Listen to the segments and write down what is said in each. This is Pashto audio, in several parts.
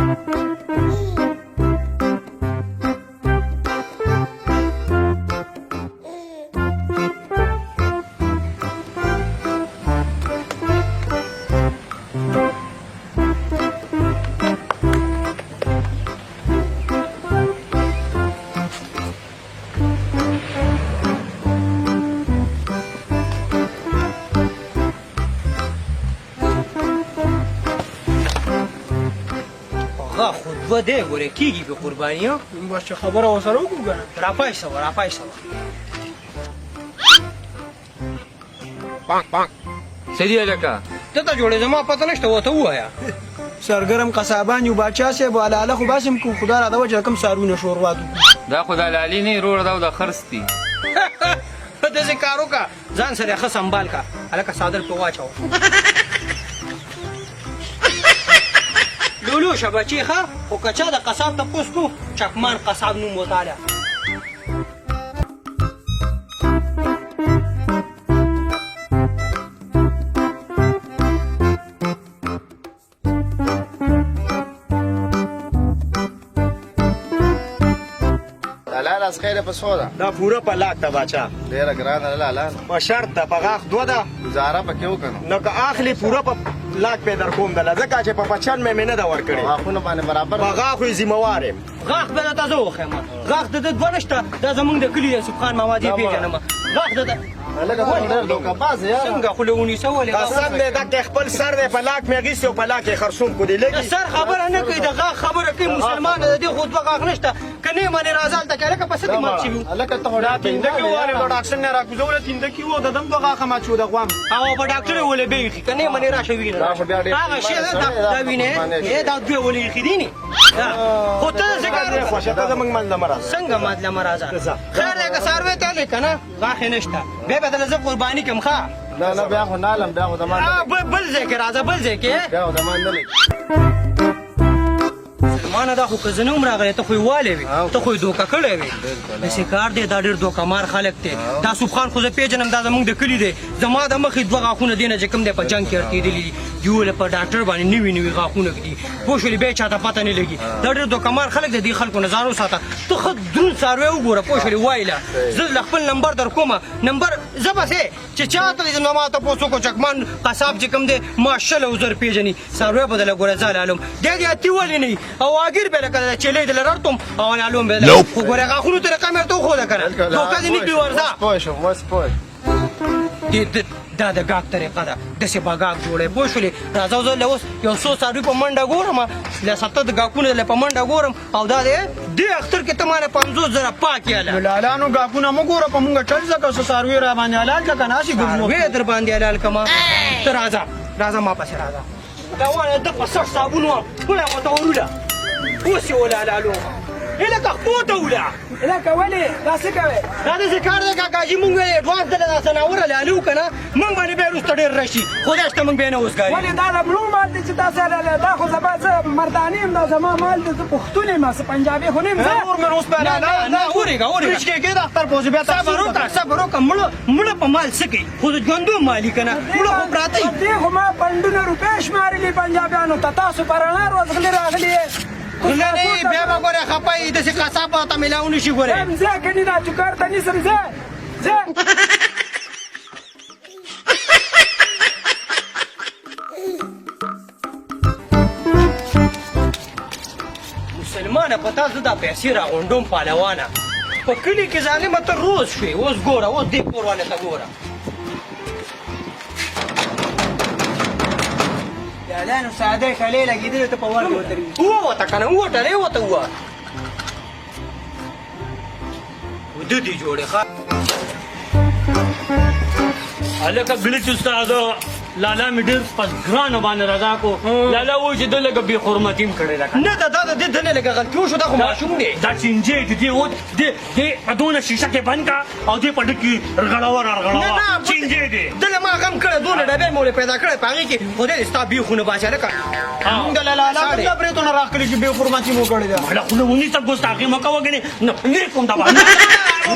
هغه خو دوه دی ګوره کېږي په قرباني. بس چې خبره ورسره وکړو که نه. راپای سوه، راپای سوه. څه دي هلکه؟ ته ته جوړې، زما پته نشته، ورته ووایه. سرګرم قصابان یو باچا صاحب، حلاله خو باسم کوم خدا را د وجه کوم سارونه شوروات وکړو. دا خو د حلالي نه وروره، دا د خرڅ دي. داسې کار وکړه، ځان سره ښه سنبال کړه هلکه، څادر پرې واچوه. لولو شه بچې، ښه خو که چا د قصاب تپوس کو، چکمان قصاب نوم وتاله. لالا لاس خیره په څو ده؟ دا پوره په لاک ده باچا. ډېره ګرانه ده لالا. په شرط ده، په غاښ دوه ده. ګزاره پکې وکړو. نو که اخلي پوره په لاک پې در کوم دله، ځکه چې په پچن مې نه ده ورکړې. غاښونه باندې برابر. په غاښو یې ذمهوار یم. غاښ به درته زه وښیم، غاښ د ده دوه نشته. دا زمونږ د کلي دی، سبحان ماما دې پېژنم. غاښ د ده هلکه ته ډېر دوکه باز یې یاره. څنګه خوله ونیسه؟ ولې؟ قسم دی دکې خپل سر دی، په لاک مې اخیستی او په لاک یې خرڅوم کو دی د لګي. سر خبره نه کوي، د غاښ خبره کوي. مسلمان د دې خو دوه غاښ نشته، که نه منې راځه هلته کې. هلکه په څه دې مات شوي؟ هلکه ته خو دا ډېر تیندکې بې ایمانه والې یاره. د ډاکټر نه راکوزوله، تیندکې وو د دم دوه غاښه مات شو د غوام. او په ډاکټر یې ولې بیا ایښي؟ که نه منې راشه وینه. دا خو بیا ډېر هغه شی بې ده، ایمانه دا سړی دی، وینې قرباني ای دا دوې ولې ایښي دي نی؟ خو ته داسې کار وکړه. خوښه ته زمونږ مل نه مه راځه. څنګه مات له مه راځه؟ ځه. خیر دی، که څاروی ته لې که نه غاښ یې نشته، بیا به درله زه قرباني کړم. ښه نه نه، بیا خو نه الم، بیا خو زما نه بل ځای کې راځه، بل ځای کې. بیا خو زما نه لګي. مسلمانه دا خو که زه نه وم راغلی، ته خو یې والی وې، ته خو یې دوکه کړی وې. داسې کار دی، دا ډېر دوکه مار خلک دی. دا سوبخان خو زه پېژنم، دا زمونږ د کلي دی. زما د مخې دوه غاښونه دی نه چې کوم دی په جنګ کې ارتېدلي دي. دیو له په ډاکټر باندې نوي نوي غاښونه ږدي، پوه شولې؟ بیا چاته پته نه لګي. دا ډېر دوکه مار خلک دی، دې خلکو نه ځان وساته. ته ښه دروند څاروی وګوره، پوه شولې؟ وایله زه له خپل نمبر در کوم نمبر. زه بسې چې چاته دې زما تپوس وکړو، چکمان قصاب چې کوم دی ما 20 او زر پېژني. څاروی به درله ګوره زه لالوم دی دې اتي ولې نه وي او واګیر به لکه د چیلۍ دله رړتم او لالوم به درله. خو ګوره غاښونو طریقه مې ورته وښوده که نه دوکه دې نه کړي. ورځه. پوه شوم، اوس پوه. دې دا د ګاک طریقه ده، داسې به ګاک جوړوي، پوه شولې؟ راځه، زه له اوس یو څو څاروي په منډه ګورم، له سته د ګاکونه له په منډه ګورم. او دا دی دې اختر کې ته مانه 50,000 پاک یې نو لالانو ګاکونه مه ګوره، په مونږ چل ځکه څه څاروي را باندې حلال کړه که نه هسې ګرځو. څاروی در باندې حلال کړم؟ ته راځه، راځه ما پسې راځه. دا وایه ده په سر صابون وم بله ورته وروله، اوس یې وله حلالوم. هلکه خپو ته وله. هلکه ولې دا څه کوې؟ دا داسې کار دی کاکاجي، مونږ ویل اډوانس دله دا ځناور حلالو که نه مونږ باندې بیا وروسته ډېر راشي. خدای شته مونږ بیا نه وزګارېږو. ولې دا د مړو مال دی چې تاسو حلالوئ؟ دا خو زما، زه مرداني یم، دا زما مال دی، زه پښتون یم، څه پنجابي خو نه یم زه. ورور مې اوس بیا نه نه نه، ورېږه ورېږه. فریج کې کېږده، اختر پوځي بیا صبر وکړه، صبر وکړه. مړه مړه په مال څه کوي؟ خو د ژوندو مالي که نه مړه خو پراته وي. دې خو ما پنډونه روپۍ شمارلي پنجابیانو ته، تاسو په رڼا ورځ غلي راغلي یې. غله نه یې، بیا به ګورې خفه یې، داسې قصاب به ورته میلاو نه شي ګورې. ځم ځه، کني دا چوکر ته نیسم. ځه ځه. مسلمانه په تا زه دا پیسې راغونډوم. پهلوانه په کلي کې ظالمه ته روز شوې. اوس ګوره، اوس دې کور والي ته ګوره. لالانو ساده خلې لګېدلې، ته په ور کې ودرېږي. ووته که نه، ووته دی وته ووه. وده دې جوړې ښه. هلکه ګلچ استاد، لالا مې ډېر په ګرانه باندې رضا کو. لالا وایي چې ده لږه بې حرمتي هم کړې ده. نه دا دا د دې دنه لږه غلطي وشو، دا خو ماشوم دی. دا چینجی چې دی و دې دې په دونه شیشه کې بند کا او دې په ډکي رغړوه رغړوه. نه نه، چینجی دی. دله ما غم کړی، دونه ډبی مې ولې پیدا کړی په هغې کې. خدای دې ستا بیخونه باسي هلکه. مونږ د لالا کوم دا برېتونه راښکلي چې بې حرمتي مو کړې ده؟ مړه خوله ونیسه، ګستاخي مه کوه، ګنې نه لرې کوم دا.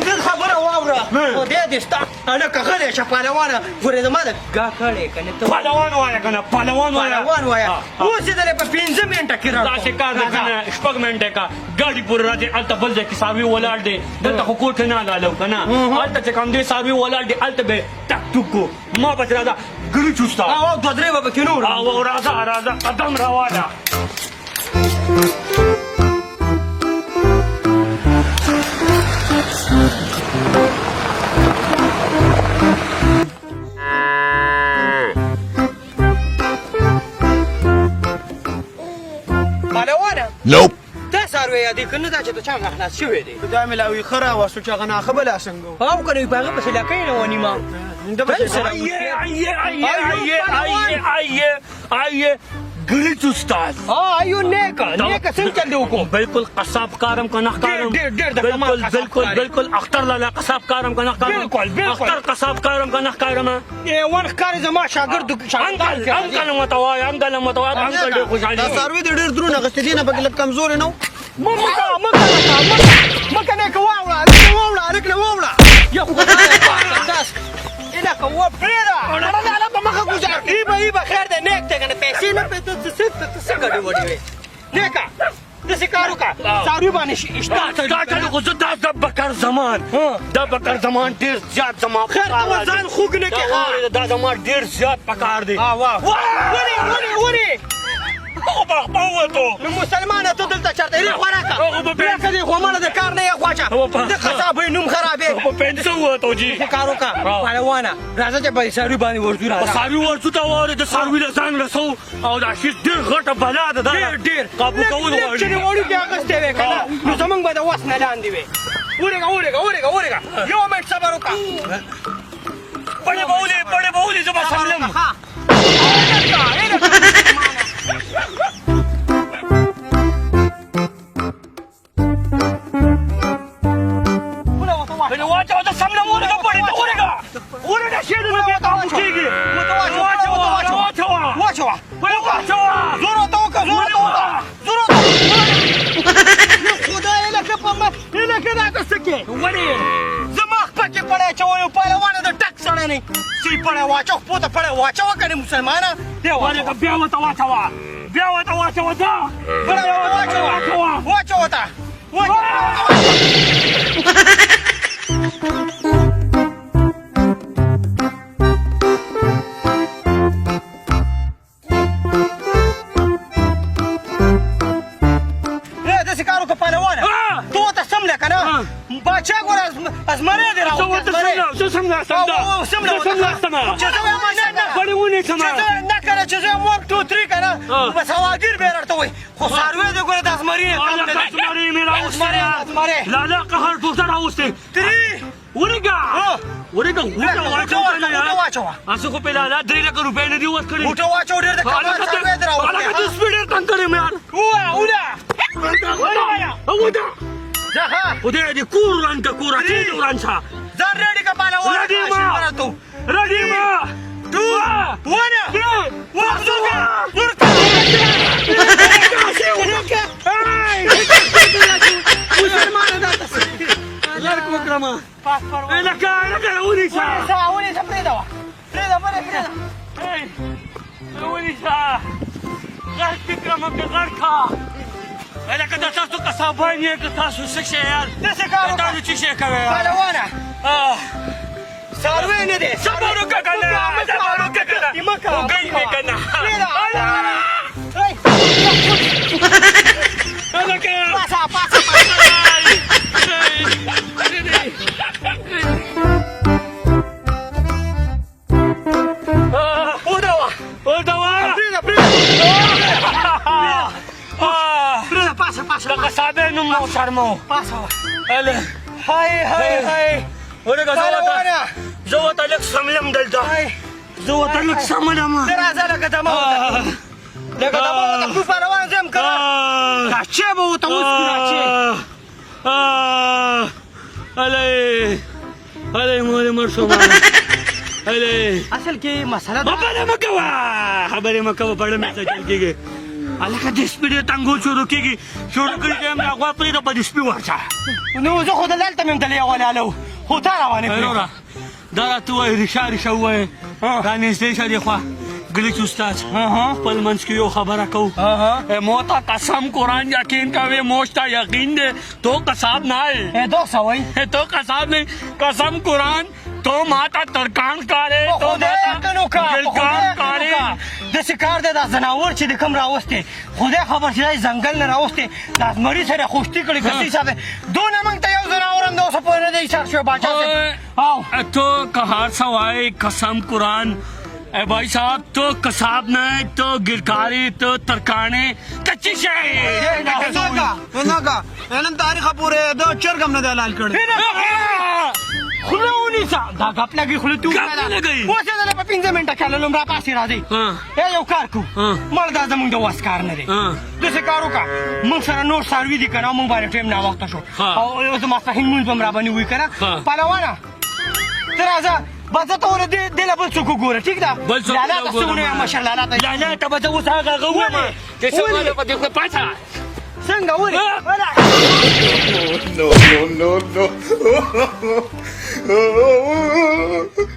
دې خبره واوره، خدای دې ستا هلکه غلی شه پهلوانه. ګورې زما د ګا کړی که نه ته پهلوان وایه که نه، پهلوان وایه، پهلوان وایه. اوس یې درې په 5 منټه کې راکړم. داسې کار دی که نه، 6 منټه کا ګاډي پورې راځي. هلته بل ځای کې څاروي ولاړ دی، دلته خو کور کې نه حلالو که نه. هلته چې کوم دی څاروي ولاړ دی، هلته به ټک ټوک کو. ما پسې راځه ګړي چوستا. او دوه درې به پکې نور. او راځه راځه، قدم راواله. پهلوانه Nope. دا څاروی یادې که نه، دا چې د چا نه خلاص شوی دی؟ دا مې لا وي ښه راوستو چې هغه ناښه به لا څنګه و. او که نه په هغه پسې لکۍ نه ونیمه. آیه آیه آیه آیه آیه آیه آیه ګړي استاد. ایو نیکه نیکه، څنګه چل دی وکړو؟ بالکل قصاب کارم که نه کارم؟ ډېر ډېر د کمال بالکل بالکل بالکل. اختر لالا قصاب کارم که نه کارم؟ بالکل بالکل. اختر قصاب کارم که نه کارم؟ ون ښکاري زما شاګرد. انکل انکل متوای، انکل متوای، انکل ډېر خوشحالي. دا څاروي دې ډېر درونه اخیستي دي نه، پکې لږ کمزوري نه وو. مکه مکه مکه نیکه، واوړه هلک، واوړه هلک، واوړه. یا خدای پاک، داس الکه و پرېږده، لالا په مخه ګوزار. ای به ای به خیر دی، نیک دی که نه، پیسې نه پیسې څه څه ګډې وډې وې. نیکه داسې کار وکړه، څاروي باندې اشتها. دا چلو خو زه دا د بکر زمان، دا بکر زمان ډېر زیات زما خیر، ته ځان خوږ نه کې. دا زما ډېر زیات پکار دی. واه، ولې ولې ولې؟ هغه په خپل وته. نو مسلمانه ته دلته چېرته یې خوراکه؟ هغه په پېښه دې خو مړه د کار نه یې خواچه، د قصابۍ نوم خرابې. په پنځه وته جی. څه کار وکړه پهلوانه، راځه چې په څاروي باندې ورځو. راځه په څاروي ورځو. ته واورې د څاروي له ځان رسو، او دا شي ډېر غټه بلا ده، دا ډېر ډېر قابو کول غواړي. چې وړوکی اخیستی وې که نه، نو زمونږ به د وس نه لاندې وې. ورېږه ورېږه ورېږه ورېږه، یو منټ صبر وکړه. بړې به ولې، بړې به ولې، زه به سملم. واچوه، ته سملم. ورېږه بړې ته، ورېږه ورېږه، شی نه بیا قابو کېږي. واچوه واچوه واچوه واچوه، زور ورته وکړه، زور ورته وکړه، زور ورته. خدای لکه په ما لکه دا ته څه کې؟ ولې زما خپه کې پړی اچولی پهلوانه، د ټک سړی نه چې پړی واچوه، خپو ته پړی واچوه که نه مسلمانه. ولې بیا ورته واچوه، بیا ورته واچوه، دا پړی واچوه، واچوه ته واچوه. داسې کار وکړه پهلوانه، ته ورته سم که نه باچا ګوره ازمری دی راوستی. زه سم ناستم، دا سم زه سم ناستم. چې زه وایم نه نه بړې ونیسم، چې زه نه کنه، چې زه وایم 1 2 3 که نه، بس هواګیر به یې راته وایي. خو څاروی دی ګوره، د ازمري نه کم نه دی. ازمری مې راوستی لالا، قهر ټوټه راوستی. 3 ورګه ورګه، غوټه واچوه کنه یار، واچوه. هسې خو په لالا 3 لکه روپۍ نه دي ورکړي. غوټه واچوه، ډېر د کمال څاروی دی راوستی. هلکه ته سپي ډېر تنګ کړی یم یار. ووایه اوله وده ځه. خدای دې کور وران که، کور اچي دې وران شه. ځان ریډي که پهلوان. رډي ما، رډي ما. 2 1 مسلمانه دا لرک وکړم. لکه لکه ونیسه ونیسه، پرېږده پرېږده پرېږده ونیسه، غرق دې کړم په غرق. لکه دا تاسو قصابان یې که تاسو څه شی یار؟ داسې کار وکړه. تاسو څه شی کوئ پهلوانه؟ څاروی نه دی. صبر وکړه که نه، صبر وکړه که نه، وګۍ مې که نه. هلکه پاسه پاسه پاسه. ودروه ودروه، پرېږده پرېږده پرېږده، پاسه پاسه. د قصابې نوم مو شرمو. پاسه. هله های های های. ورګه، زه ورته لږ سملم دلته، زه ورته لږ سملم. ته راځه، لکه دمه ورته، لکه دمه ورته کړو پهلوان. زه هم که کاچې به ورته اوس کړو راچې. هلی هلی، مور مړ شوم. هلی اصل کې مسله دا خبرې مه کوه، خبرې مه کوه، پړه مې څه چل کېږي. هلکه دې سپي ډېر تنګول شروع کېږي، شروع کړي دی، دا غوا پرېږده، په دې سپي ورشه. نو زه خو دلته مې هم دلې یوه لاله خو تا روانې کړې. وروره دا راته ووایه، ریښه ریښه ووایه، را نږدې شه دې خوا. ګلیچ استاد خپل منځ کې یو خبره کوو. موته قسم قرآن یقین کوي، موشته یقین دی تو قصاب نه ہے، دوه وای تو قصاب نه، قسم قرآن تو ماته ترکان کارې، تو ماته ګلکان کارې. داسې کار دی، دا ځناور چې د کوم راوستې، خدای خبر چې دا ځنګل نه راوستې، دا زمري سره خوشتي کړې، که څه حساب دی، دونه موږ ته یو ځناور هم د اوسه پورې نه دی ایسار شوی. باچا صاحب او تو کهار سوای قسم قرآن اے بھائی صاحب تو قصاب نه، تو گرکاری، تو ترکانے کچی شي. نه نن تاریخ پورې دا چرګ هم نه دی حلال کړی. خوله ونیسه، دا ګپ لګي، خوله تو ګپ لګي. اوس یې دله په 5 منټه کې حلالوم، را پاسې راځئ. یو کار کوو، مړ دا زمونږ د وس کار نه دی. داسې کار وکړه، موږ سره نور څاروي دي که نه، موږ باندې ټایم ناوخته شو او اوس د ماسپښین لمونځ به هم راباندې وي که نه. پهلوانه ته راځه، بس ته ول دې له بل څوک وګوره، ټیک ده؟ بل څوک لالا ته څه ونه مشر، لالا ته، لالا ته به زه اوس هغه ووایم چې څه وایي په دې خوله پاڅه. څنګه ولې؟ No, no, no, no.